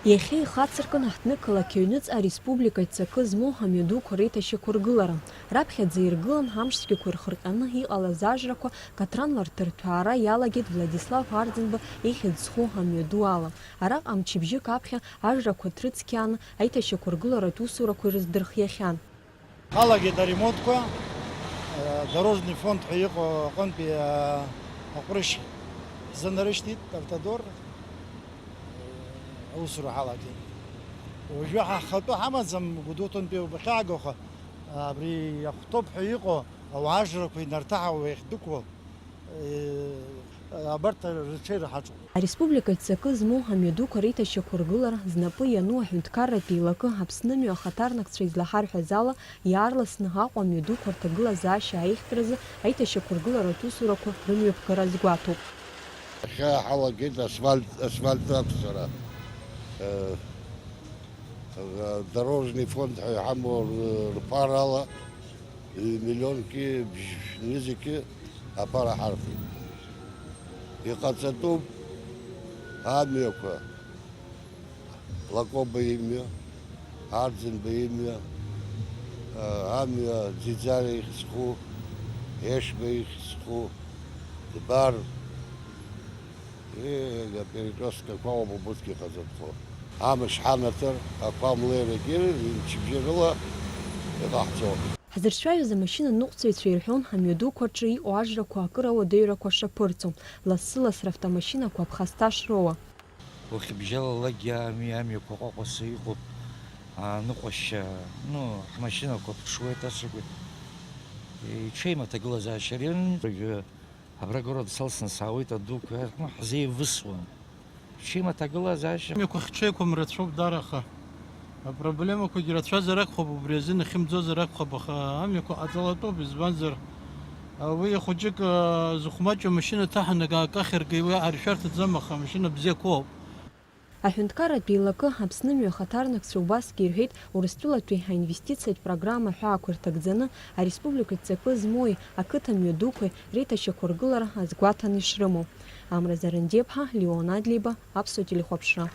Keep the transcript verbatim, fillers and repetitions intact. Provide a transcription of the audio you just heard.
Иахьа ихацыркын аҳҭнықалақь аҩныҵҟа ареспублика ицакы змоу амҩадуқәа реиҭашьақәыргылара. Раԥхьаӡа иргылан амшцәгьақәа ирхырҟьаны иҟалаз ажрақәа, Катран ларҭ рҭәаара иалагеит Владислав Арӡынба ихьӡ зху амҩаду ала. Араҟа мчыбжьык аԥхьа ажрақәа ҭрыцқьааны аиҭашьақәыргыларатә усурақәа ирыздырхиахьан. Ҳалагеит аремонтқәа, э, дорожный фонд ҳәа иҟоу аҟынтәи, э, аҟәрышь ҳзынарышьҭит, автодор, э, аусура ҳалагеит. Уажәы ҳахатәы ҳамаӡам, Гәдоуҭантәи убахьаагахо, абри иахәҭоуп ҳәа иҟоу ауаажрақәа инарҭаҳауа иахьдәықәло, э, абарҭ рыҽеира ҳаҿуп. Ареспублика ицакы змоу амҩадуқәа реиҭашьақәыргылара знапы иану аҳәынҭқарратә еилакы Аԥснымҩа ахаҭарнакцәа излаҳарҳәаз ала, иаарласны Аҟәа амҩадуқәа рҭагылазаашьа аихтразы аиҭашьақәыргыларатә усурақәа рымҩаԥгара азгәаҭоуп. Иахьа ҳалагеит асфальт, асфальт ақәҵара. Э, Дорожный фонд ҳәа иҳамоу р-, рԥарала ҩ-миллионки бжь-, нызқьы аԥара ҳарҭеит. Иҟаҵатәуп амҩақәа, Лакоба имҩа, Арӡынба имҩа, а, амҩа Ӡиӡара ихьӡ зху, Ешба ихьӡ зху, Дбар, Е, перекресткқәа ауп убысгьы иҟаҵатәхо. Амш ҳанаҭар, ақәа млеирагьы мчыбжьы рыла иҟаҳҵон. Ҳзырцәажәоз амашьына ныҟәцаҩцәа ирҳәон, амҩадуқәа рҿы иҟоу ажрақәа акыр ауадаҩрақәа шаԥырҵо, лассы-ласс равтомашьынақәа аԥхасҭа шроуа. Уахьыбжьалалакгьы ами, амҩақәа ҟәаҟәаса иҟоуп, ааныҟәашьа, ну, ҳмашьынақәа ԥҽуеит, ацәагьы иҽеим аҭагылазаашьа рымҩа. Абра агород салсны саауеит, адуқәа, ну, ҳзеивысуан. Ҽеим аҭагылазаашьа. Амҩақәа хьчеиқәам рацәоуп даара, аха апроблемақәагьы рацәазар акәхап, убри азын ахьымӡозар акәхап, аха амҩақәа ҟаҵалатәуп, избанзар, а, уи хәыҷык, а, зыхәмаҷу амашьына ҭаҳаны акы ахьаргеи уи аршәарҭаӡам, аха амашьына бзиақәоуп. Аҳәынҭқарратә еилакы Аԥсны мҩахаҭарнакцәа убасгьы ирҳәеит, Урыстәылатәи аинвестициатә программа аҳәаақәа ирҭагӡаны ареспублика ҵакы змоуи ақыҭа мҩадуқәеи реиҭашьақәыргылара азгәаҭаны ишрымоу. Амра Зарандиаԥҳа, Леон Адлеиба, Аԥсуа телехәаԥшра.